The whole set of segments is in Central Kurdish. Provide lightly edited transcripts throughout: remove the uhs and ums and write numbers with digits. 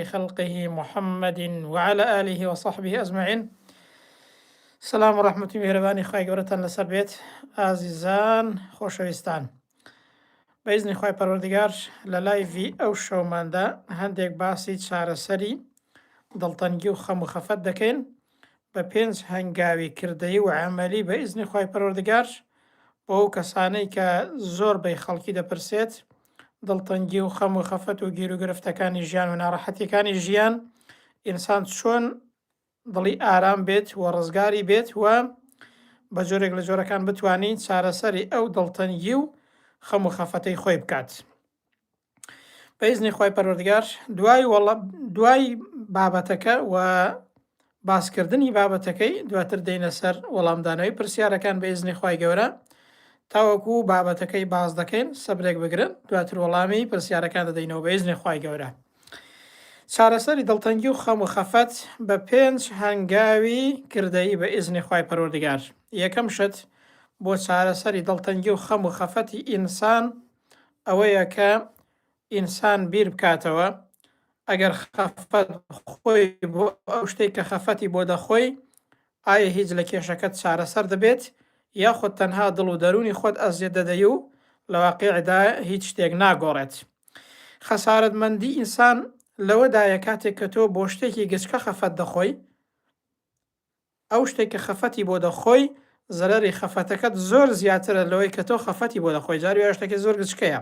خلقه محمد وعلى آله وصحبه أجمعين سلام و ڕەحمەت و میهرەبانی خوای گەورەتان لەسەر بێت ئازیزان خۆشەویستان بە ئیزنی خوای پەروەردگار لە لایڤی ئەو شەوماندا هەندێک باسی چارەسەری دڵتەنگی و خەم و خەفەت دەکەین بە پێنج هەنگاوی کردەیی و عەمەلی بە ئیزنی خوای پەروەردگار بۆ ئەو کەسانەی کە زۆر بەی خەڵکی دەپرسێت دڵتەنگی و خەم و خەفەت و گیروگرفتەکانی ژیان و ناڕەحەتیەکانی ژیان ئینسان چۆن دڵی ئارام بێت و ڕزگاری بێت و بە جۆرێک لە جۆرەکان بتانی چارەسەری ئەو دڵتەنگی و خەم و خەفەتەی خۆی بکات. بە ئیزنی خوای پەروەردگار دوای وەڵا دوای بابەتەکە و باسکردنی بابەتەکەی دواتر دێینە سەر وەڵامدانەوەی پرسیارەکان بە ئیزنی خوای گەورە تاوەکو بابەتەکەی باس دەکەین سەبرێک بگرن دواتر وەڵامی پرسیارەکان دەدەینەوە بە ئیزنی خوای گەورە چارەسەری دڵتەنگی و خەم و خەفەت بە پێنج هەنگاوی کردەیی بە ئیزنی خوای پەروەردگار یەکەم شت بۆ چارەسەری دڵتەنگی و خەم و خەفەتی ئینسان ئەوەیە کە ئینسان بیر بکاتەوە ئەگەر خەفەت خۆی بۆ ئەو شتەی کە خەفەتی بۆ دەخۆی ئایا هیچ لە کێشەکەت چارەسەر دەبێت یاخود تەنها دڵ و دەروونی خۆت ئەزیەت دەدەی و لە واقیعدا هیچ شتێک ناگۆڕێت. خەسارەتمەندی ئینسان لەوەدایە کاتێک کە تۆ بۆ شتێکی گچکە خەفەت دەخۆی ئەو شتەی کە خەفەتی بۆ دەخۆی زەرەری خەفەتەکەت زۆر زیاترە لەوەی کە تۆ خەفەتی بۆ دەخۆی جاری وایە شتەکەی زۆر گچکەیە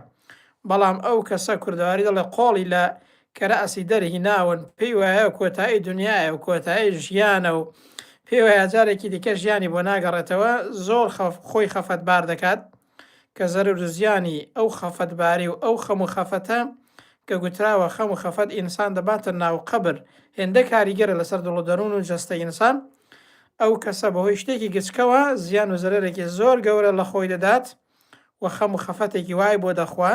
بەڵام ئەو کەسە کوردەواری دەڵێ قۆڵی لە کەرەسی دەرهیناون پێی وایە کۆتایی دنیایە و کۆتایی ژیانە و پێی وایە جارێکی دیکە ژیانی بۆ ناگەڕێتەوە زۆر خەف خۆی خەفەتبار دەکات کە زەرەر و زیانی ئەو خەفەتباری و ئەو خەم و خەفەتە کە گوتراوە خەم و خەفەت ئینسان دەباتە ناو قەبر هێندە کاریگەرە لەسەر دڵ و دەروون و جەستەی ئینسان ئەو کەسە بەهۆی شتێکی گچکەوە زیان و زەرەرێکی زۆر گەورە لە خۆی دەدات و خەم و خەفەتێکی وای بۆ دەخوا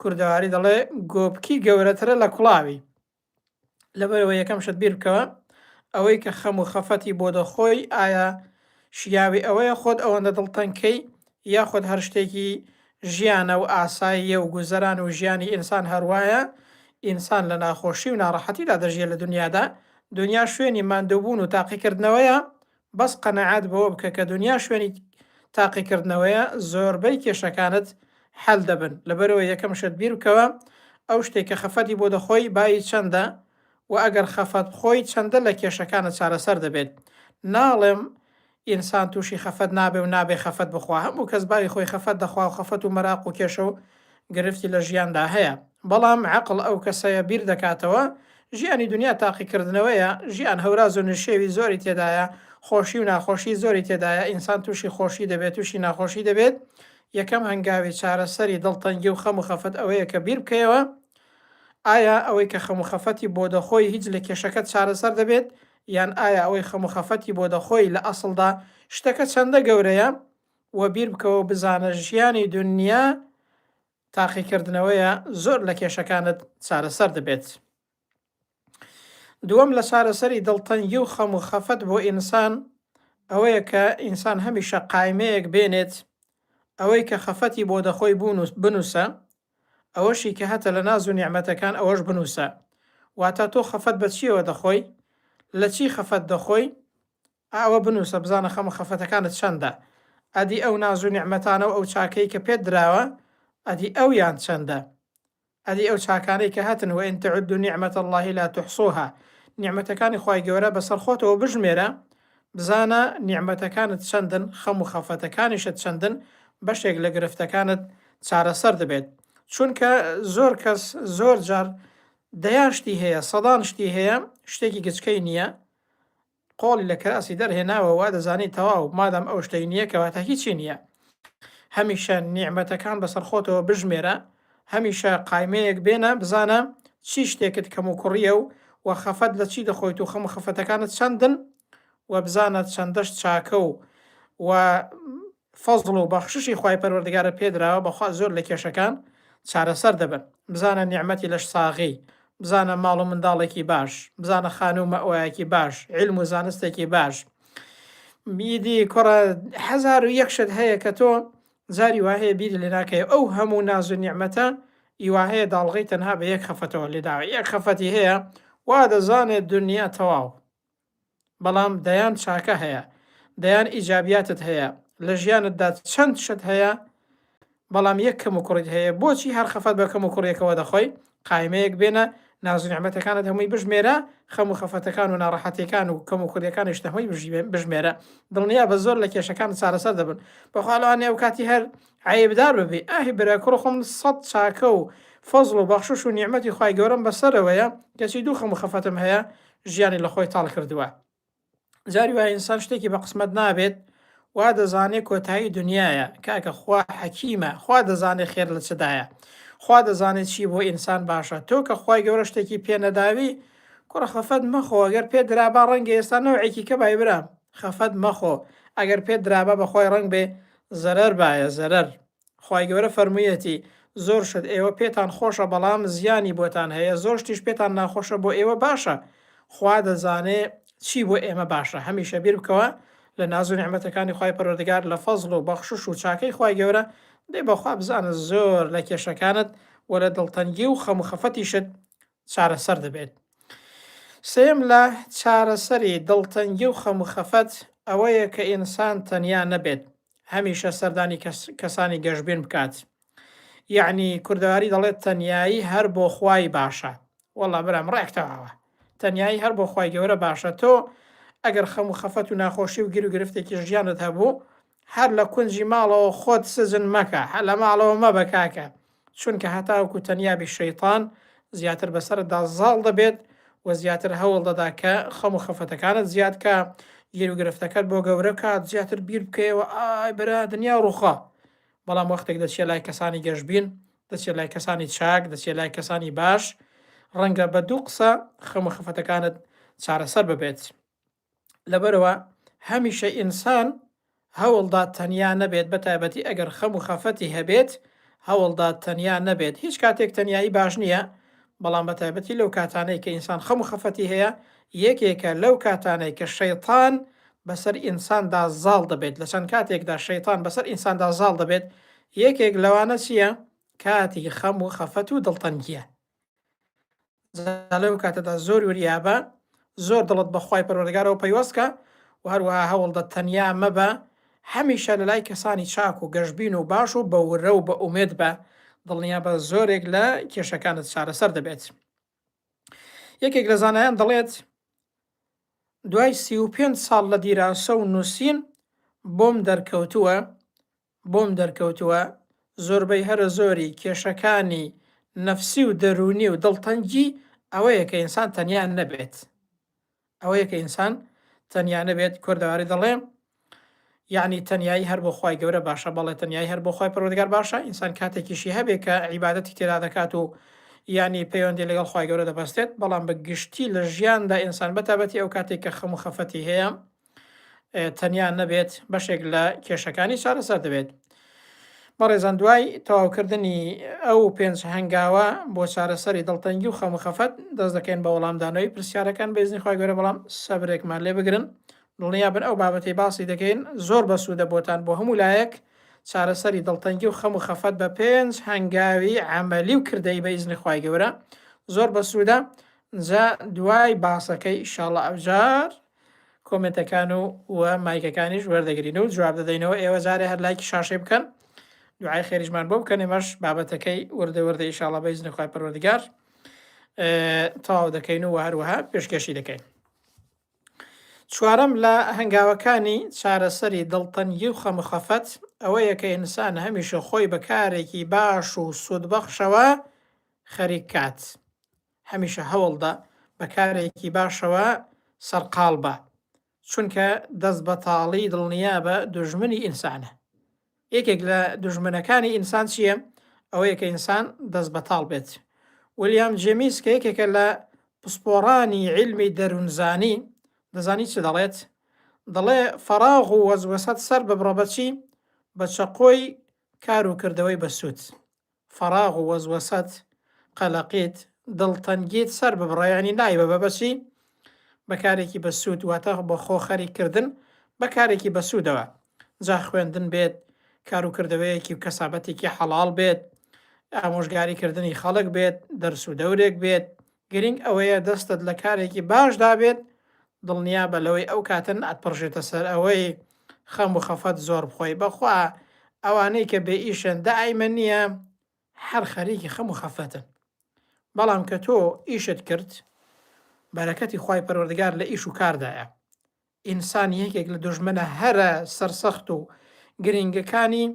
کوردەواری دەڵێ گۆپکی گەورەترە لە کوڵاوی. لەبەرئەوە یەکەم شت بیر بکەوە ئەوەی کە خەم و خەفەتی بۆ دەخۆی ئایا شیاوی ئەوەیە خۆت ئەوەندە دڵتەنگ کەی یاخود هەر شتێکی ژیانە و ئاساییە و گوزەران و ژیانی ئینسان هەروایە ئینسان لە ناخۆشی و ناڕەحەتیدا دەژیێ لە دنیادا دنیا شوێنی ماندووبوون و تاقیکردنەوەیە بەس قەناعەت بەوە بکە کە دونیا شوێنی تاقیکردنەوەیە زۆربەی کێشەکانت حەل دەبن لەبەرئەوە یەکەم شت بیربکەوە ئەو شتەی کە خەفەتی بۆ دەخۆی بایی چەندە وە ئەگەر خەفەت بخۆی چەندە لە کێشەکانت چارەسەر دەبێت ناڵێم ئینسان توشی خەفەت نابێ و نابێ خەفەت بخوا هەموو کەس باوی خۆی خەفەت دەخوا و خەفەت و مەراق و کێشە و گرفتی لە ژیاندا هەیە بەڵام عەقڵ ئەو کەسەیە بیر دەکاتەوە ژیانی دونیا تاقیکردنەوەیە ژیان هەوراز و نشێوی زۆری تێدایە خۆشی و ناخۆشی زۆری تێدایە ئینسان توشی خۆشی دەبێت توشی ناخۆشی دەبێت یەکەم هەنگاوی چارەسەری دڵتەنگی و خەم و خەفەت ئەوەیە کە بیر بکەیەوە ئایا ئەوەی کە خەم و خەفەتی بۆ دەخۆی هیچ لە کێشەکەت چارەسەر دەبێت یان ئایا ئەوەی خەم و خەفەتی بۆ دەخۆی لە ئەسڵدا شتەکە چەندە گەورەیە وە بیر بکەوە و بزانە ژیانی دونیا تاقیکردنەوەیە زۆر لە کێشەکانت چارەسەر دەبێت. دووەم لە چارەسەری دڵتەنگی و خەم و خەفەت بۆ ئینسان ئەوەیە کە ئینسان هەمیشە قایمەیەک بێنێت ئەوەی کە خەفەتی بۆ دەخۆی بنووسە ئەوەشی کە هەتە لە ناز و نیعمەتەکان ئەوەش بنووسە واتە تۆ خەفەت بە چیەوە دەخۆی لە چی خەفەت دەخۆی ئا ئەوە بنووسە بزانە خەم و خەفەتەکانت چەندە ئەدی ئەو ناز و نیعمەتانە و ئەو چاکەی کە پێت دراوە ئەدی ئەویان چەندە ئەدی ئەو چاکانەی کە هەتن وان تعدوا نعمة اللە لا تحصوها نیعمەتەکانی خوای گەورە بەسەر خۆتەوە بژمێرە بزانە نیعمەتەکانت چەندن خەم و خەفەتەکانیشت چەندن بەشێک لە گرفتەکانت چارەسەر دەبێت چونکە زۆر کەس زۆر جار دەیان شتی هەیە سەدان شتی هەیە شتێکی گچکەی نییە قۆڵی لە کراسی دەرهێناوە وا دەزانی تەواو مادام ئەو شتەی نییە کەواتە هیچی نییە هەمیشە نیعمەتەکان بەسەر خۆتەوە بژمێرە هەمیشە قایمەیەک بێنە بزانە چی شتێکت کەم و کوڕیە و وە خەفەت لە چی دەخۆیت و خەم و خەفەتەکانت چەندن وە بزانە چەندەش چاکە و وە فەزڵ و بەخششی خوای پەروەردگارت پێ دراوە بەخوا زۆر لە کێشەکان چارەسەر دەبن بزانە نیعمەتی لەش ساغی بزانە ماڵ و منداڵێکی باش بزانە خانوو و مەئوایەکی باش عیلم و زانستێکی باش ئیدی کوڕە 1001 شت هەیە کە تۆ جاری وا هەیە بیری لێ ناکەی ئەو هەموو ناز و نیعمەتە. ی وا هەیە داڵغەی تەنها بە یەک خەفەتەوە لێداوە یەک خەفەتی هەیە وا دەزانێت دونیا تەواو بەڵام دەیان چاکە هەیە دەیان ئیجابیاتت هەیە لە ژیانتدا چەند شت هەیە بەڵام یەک کەم و کوڕیت هەیە بۆچی هەر خەفەت بە کەم و کوڕیەکەوە دەخۆی قایمەیەک بێنە ناز و نیعمەتەکانت هەمووی بژمێرە خەم و خەفەتەکان و ناڕەحەتیەکان و کەم و کوڕیەکانیشت هەمووی بژمێرە دڵنیا بە زۆر لە کێشەکانت چارەسەر دەبن بەخوا لەوانەیە ئەو کاتی هەر عەیبدار ببی ئاهی برا کوڕە خۆم سەت چاکە و فەزڵ و بەخشش و نیعمەتی خوای گەورەم بەسەرەوەیە کەچی دوو خەم و خەفەتم هەیە ژیانی لە خۆی تاڵ کردووە جاری وایە ئینسان شتێکی بە قسمەت نابێت وا دەزانێ کۆتایی دنیایە کاکە خوا حەکیمە خوا دەزانێ خێر لە چدایە خوا دەزانێ چی بۆ ئینسان باشە تۆ کە خوای گەورە شتێکی پێ نەداوی کوڕە خەفەت مەخۆ ئەگەر پێ درابا ڕەنگە ئێستا نەوعێکی کە بای برام خەفەت مەخۆ ئەگەر پێت درابا بەخوای ڕەنگ بێ زەرەر بایە زەرەر خوای گەورە فەرموویەتی، زۆر شت ئێوە پێتان خۆشە بەڵام زیانی بۆتان هەیە زۆر شتیش پێتان ناخۆشە بۆ ئێوە باشە، خوا دەزانێ چی بۆ ئێمە باشە، هەمیشە بیر بکەوە لە ناز و نیعمەتەکانی خوای پەروەردگار لە فەزڵ و بەخشش و چاکەی خوای گەورە، دەی بەخوا بزانە زۆر لە کێشەکانت و لە دڵتەنگی و خەم و خەفەتیشت چارەسەر دەبێت. سێیەم لە چارەسەری دڵتەنگی و خەم و خەفەت ئەوەیە کە ئینسان تەنیا نەبێت، هەمیشە سەردانی کەسانی گەشبین بکات. یەعنی کوردەواری دەڵێت تەنیایی هەر بۆ خوای باشە. وەڵا برام ڕێک تەواوە. تەنیایی هەر بۆ خوای گەورە باشە. تۆ ئەگەر خەم و خەفەت و ناخۆشی و گیروگرفتێکی ژیانت هەبوو، هەر لە کونجی ماڵەوە خۆت سجن مەکە، هەر لە ماڵەوە مەبە کاکە، چونکە هەتاوەکو تەنیا بی شەیتان زیاتر بەسەرتدا زاڵ دەبێت و زیاتر هەوڵ دەدا کە خەم و خەفەتەکانت زیاد کا، گیروگرفتەکەت بۆ گەورە کات، زیاتر بیر بکەیەوە ئای برا دنیا ڕووخا. بەڵام وەختێک دەچیە لای کەسانی گەشبین، دەچیە لای کەسانی چاک، دەچیە لای کەسانی باش، ڕەنگە بە دوو قسە خەم و خەفەتەکانت چارەسەر ببێت. لەبەرئەوە هەمیشە ئینسان هەوڵدا تەنیا نەبێت بەتایبەتی ئەگەر خەم و خەفەتی هەبێت هەوڵدا تەنیا نەبێت هیچ کاتێک تەنیایی باش نییە بەڵام بەتایبەتی لەو کاتانەی کە ئینسان خەم و خەفەتی هەیە یەکێکە لەو کاتانەی کە شەیتان بەسەر ئینساندا زاڵ دەبێت لە چەند کاتێکدا شەیتان بەسەر ئینساندا زاڵ دەبێت یەکێک لەوانە چییە کاتی خەم و خەفەت و دڵتەنگیە جا لەو کاتەدا زۆر وریابە، زۆر دڵت بە خوای پەروەردگارەوە پەیوەست کە و هەروەها هەوڵدە تەنیا مەبە، هەمیشە لەلای کەسانی چاک و گەشبین و باش و بە ورە و بە ئومێد بە، دڵنیابە زۆرێک لە کێشەکانت چارەسەر دەبێت. یەکێک لە زانایان دەڵێت، دوای 35 ساڵ لە دیراسە و نووسین بۆم دەرکەوتووە بۆم دەرکەوتووە زۆربەی هەرە زۆری کێشەکانی نەفسی و دەروونی و دڵتەنگی ئەوەیە کە ئینسان تەنیا نەبێت ئەوەیە کە ئینسان تەنیا نەبێت کوردەواری دەڵێ یعنی تەنیایی هەر بۆ خوای گەورە باشە بەڵێ تەنیایی هەر بۆ خوای پەروەردگار باشە ئینسان کاتێکیشی هەبێ کە عیبادەتی تێدا دەکات و یعنی پەیوەندی لەگەڵ خوای گەورە دەبەستێت بەڵام بە گشتی لە ژیاندا ئینسان بەتابەتی ئەو کاتێک کە خەم و خەفەتی هەیە تەنیا نەبێت بەشێک لە کێشەکانی چارەسەر دەبێت. بەڕێزان دوای تەواوکردنی ئەو پێنج هەنگاوە بۆ چارەسەری دڵتەنگی و خەم و خەفەت دەست دەکەین بە وەڵامدانەوەی پرسیارەکان بە ئیزنی خوای گەورە بەڵام سەبرێکمان لێ بگرن دڵنیا بن ئەو بابەتەی باسی دەکەین زۆر بەسوودە بۆتان بۆ هەموو لایەک چارەسەری دڵتەنگی و خەم و خەفەت بە پێنج هەنگاوی عەمەلی و کردەیی بە ئیزنی خوای گەورە زۆر بەسوودە جا دوای باسەکەی ئیشاڵا ئەوجار کۆمێنتەکان و و مایکەکانیش وەردەگرین و جواب دەدەینەوە ئێوە جارێ هەر لایکی شاشەی بکەن دوعای خێریشمان بۆ بکەن ئێمەش بابەتەکەی وردە وردە ئیشاڵا بە ئیزنی خوای پەروەردگار تەواو دەکەین و هەروەها پێشکێشی دەکەین چوارەم لە هەنگاوەکانی چارەسەری دڵتەنگی و خەم و خەفەت ئەوەیە کە ئینسان هەمیشە خۆی بە کارێکی باش و سوودبەخشەوە خەریک کات هەمیشە هەوڵدە بە کارێکی باشەوە سەرقاڵ بە، چونکە دەست بەتاڵی دڵنیابە دوژمنی ئینسانە. یەکێک لە دوژمنەکانی ئینسان چییە؟ ئەوەیە کە ئینسان دەست بەتاڵ بێت. ویلیام جێمیس کە یەکێکە لە پسپۆڕانی عیلمی دەروونزانی، دەزانی چ دەڵێت؟ دەڵێ فەراغ و وەزوەسەت سەر ببڕە بە چی؟ بە چەقۆی کار و کردەوەی بەسوود. فەراغ و وەزوەسەت، قەلەقیت، دڵتەنگیت سەر ببڕە یانی نایبە بە چی؟ بە کارێکی بەسوود واتە بە خۆ خەریک کردن بە کارێکی بەسوودەوە جا خوێندن بێت کار و کردەوەیەکی و کەسابەتێکی حەڵاڵ بێت. ئامۆژگاری کردنی خەڵک بێت، دەرس و دەورێک بێت، گرنگ ئەوەیە دەستت لە کارێکی باشدا بێت، دڵنیابە لەوەی ئەو کاتە ناتپڕژێتە سەر ئەوەی خەم و خەفەت زۆر بخۆی، بەخوا ئەوانەی کە بێ ئیشن دائیمە نییە هەر خەریکی خەم و خەفەتن، بەڵام کە تۆ ئیشت کرد بەرەکەتی خوای پەروەردگار لە ئیش و کاردایە، ئینسان یەکێک لە دوژمنە هەرە سەرسەخت و گرینگەکانی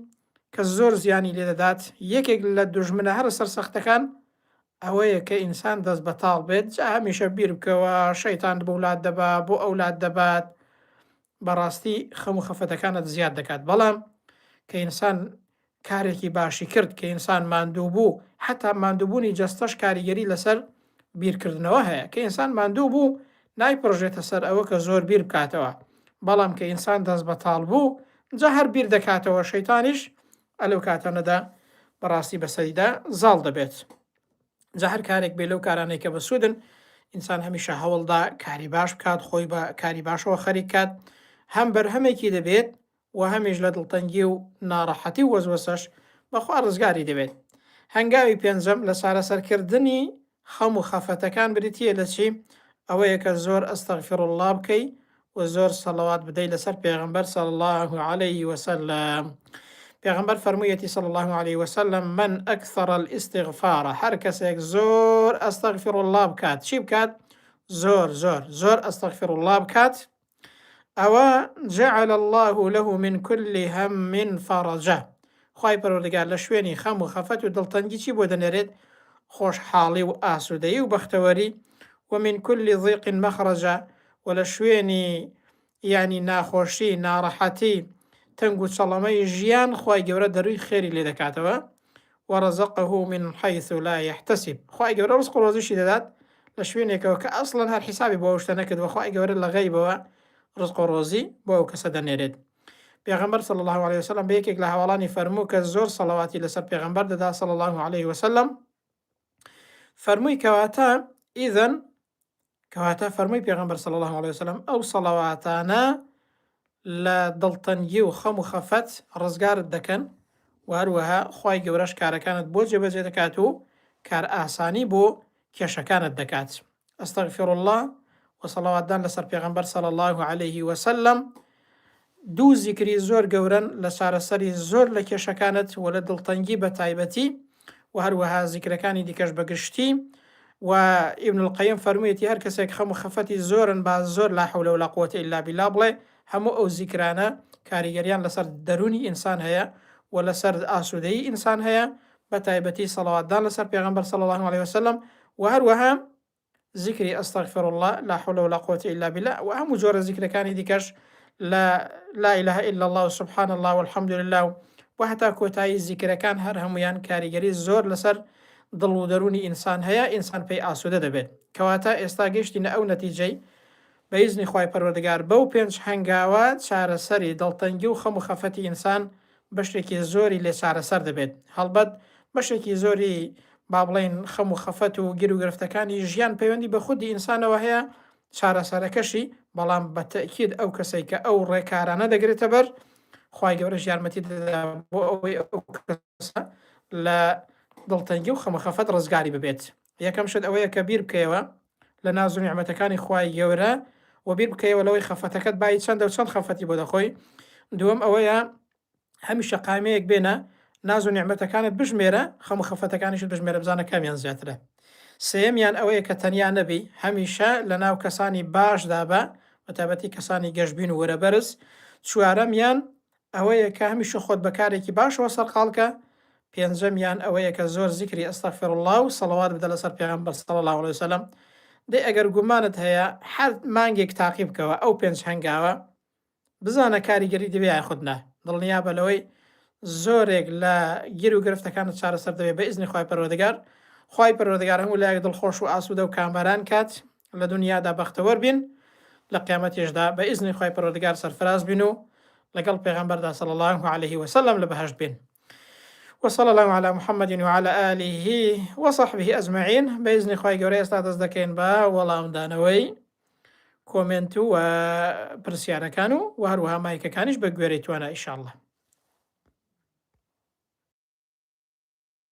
کە زۆر زیانی لێ دەدات، یەکێک لە دوژمنە هەرە سەرسەختەکان ئەوەیە کە ئینسان دەست بەتاڵ بێت، جا هەمیشە بیر بکەوە شەیتان بۆ لات دەبا بۆ ئەو لات دەبات، بەڕاستی خەم و خەفەتەکانت زیاد دەکات، بەڵام کە ئینسان کارێکی باشی کرد کە ئینسان ماندوو بوو، حەتا ماندووبوونی جەستەش کاریگەری لەسەر بیرکردنەوە هەیە، کە ئینسان ماندوو بوو نایپڕژێتە سەر ئەوە کە زۆر بیر بکاتەوە، بەڵام کە ئینسان دەست بەتاڵ بوو جا هەر بیر دەکاتەوە، شەیتانیش ئەلەو کاتانەدا بەڕاستی بەسەریدا زاڵ دەبێت. جا هەر کارێک بێ لەو کارانەی کە بەسوودن، ئینسان هەمیشە هەوڵدا کاری باش بکات، خۆی بە کاری باشەوە خەریک کات، هەم بەرهەمێکی دەبێت و هەمیش لە دڵتەنگی و ناڕەحەتی و وەسوەسەش بەخوا ڕزگاری دەبێت. هەنگاوی پێنجەم لە چارەسەرکردنی خەم و خەفەتەکان بریتییە لە چی؟ ئەوەیە کە زۆر استغفر اللە بکەی و زۆر سەڵەوات بدەی لەسەر پێغەمبەر صلی اللە علیه وسلم. پێغەمبەر فەرموویەتی صلی اللە علیه وسلم من اکثر الاستغفار هەر کەسێک زۆر استغفر اللە بکات چی بکات؟ زۆر زۆر زۆر استغفر اللە بکات ئەوە جعل اللە له من کل هم فرجا خوای پەروەردگار لە شوێنی خەم و خەفەت و دڵتەنگی چی بۆ دەنێرێت خۆشحاڵی و ئاسوودەیی و بەختەوەری ومن کل ضیق مخرجا و لە شوێنی یعنی ناخۆشی ناڕەحەتی تەنگ و چەڵەمەی ژیان خوای گەورە دەروی خێری لێ دەکاتەوە ورزقه من حیث لا یحتسب خوای گەورە ڕزق و ڕۆزیشی دەدات لە شوێنێکەوە کە ئەسڵەن هەر حیسابی بۆ ئەو شتە نەکردووە خوای گەورە لە غەیبەوە ڕزق و ڕۆزی بۆ ئەو کەسە دەنێرێت پێغەمبەر صلی الله علیه وسلم بە یەکێک لە هەواڵانی فەرموو کە زۆر سەڵەواتی لەسەر پێغەمبەر دەدا صلی الله علیه وسلم فەرمووی کەواتە ئیذن کەواتە فەرمووی پێغەمبەر صلی اللە علیە وسلم ئەو سەڵەواتانە لە دڵتەنگی و خەم و خەفەت ڕزگارت دەکەن و هەروەها خوای گەورەش کارەکانت بۆ جێبەجێ دەکات و کارئاسانی بۆ کێشەکانت دەکات استغفر اللە و سەڵەواتدان لەسەر پێغەمبەر صلی اللە علیه وسلم دوو زیکری زۆر گەورەن لە چارەسەری زۆر لە کێشەکانت و لە دڵتەنگی بە تایبەتی و هەروەها زیکرەکانی دیکەش بە گشتی و ابن القیم فەرموویەتی هەر کەسێک خەم و خەفەتی زۆرن با زۆر لا حول ولا قوة الا بالله بڵێ هەموو ئەو زیکرانە کاریگەریان لەسەر دەروونی ئینسان هەیە و لەسەر ئاسوودەیی ئینسان هەیە بە تایبەتی سەڵەواتدان لەسەر پێغەمبەر صلی الله علیه وسلم و هەروەها زیکری استغفر اللە لا حول ولا قوة الا باللە و هەموو جۆرە زیکرەکانی دیکەش لە لا اله الا اللە و سبحان اللە والحمد لله و هەتا کۆتایی زیکرەکان هەر هەمویان کاریگەری زۆر لەسەر دڵ و دەروونی ئینسان هەیە ئینسان پێی ئاسوودە دەبێت کەواتە ئێستا گەیشتینە ئەو نەتیجەی بە ئیزنی خوای پەروەردگار بەو پێنج هەنگاوە چارەسەری دڵتەنگی و خەم و خەفەتی ئینسان بەشێکی زۆری لێ چارەسەر دەبێت. هەڵبەت بەشێکی زۆری با بڵێین خەم و خەفەت و گیروگرفتەکانی ژیان پەیوەندی بە خودی ئینسانەوە هەیە، چارەسەرەکەشی، بەڵام بە تەئکید ئەو کەسەی کە ئەو ڕێکارانە دەگرێتە بەر، خوای گەورەش یارمەتی دەدا بۆ ئەوەی ئەو کەسە لە دڵتەنگی و خەم و خەفەت ڕزگاری ببێت. یەکەم شت ئەوەیە کە بیر بکەیەوە لە ناز و نیعمەتەکانی خوای گەورە و بیر بکەیەوە لەوەی خەفەتەکەت بایی چەندە و چەند خەفەتی بۆ دەخۆی دووەم ئەوەیە هەمیشە قامەیەک بێنە ناز و نیعمەتەکانت بژمێرە خەم و خەفەتەکانیشت بژمێرە بزانە کامیان زیاترە سێیەمیان ئەوەیە کە تەنیا نەبی هەمیشە لە ناو کەسانی باشدا بە بەتایبەتی کەسانی گەشبین و ورەبەرز چوارەمیان ئەوەیە کە هەمیشە خۆت بە کارێکی باشەوە سەرقاڵ کە، پێنجەمیان ئەوەیە کە زۆر زیکری استغفر اللە و صلوات بدە لەسەر پێغەمبەر صلی اللە علیە وسلم، دەی ئەگەر گومانت هەیە هەر مانگێک تاقی بکەوە ئەو پێنج هەنگاوە بزانە کاریگەری دەبێ یاخود نا، دڵنیابە لەوەی زۆرێک لە گیر و گرفتەکانت چارەسەر دەبێ بە ئیزنی خوای پەروەردگار، خوای پەروەردگار هەموو لایەک دڵخۆش و ئاسوودە و کامەران کات، لە دونیادا بەختەوەر بین لە قیامەتیشدا بە ئیزنی خوای پەروەردگار سەرفراز بین و لەگەڵ پێغەمبەردا صلی اللە علیه وسلم لە بەهەشت بین وصلی اللە علی محمد وعلى آله وصحبه اجمعین بە ئیزنی خوای گەورە ئێستا دەست دەکەین بە وەڵامدانەوەی کۆمێنت و پرسیارەکان و هەروەها مایکەکانیش بە گوێرەی توانا ئیشاءاللە.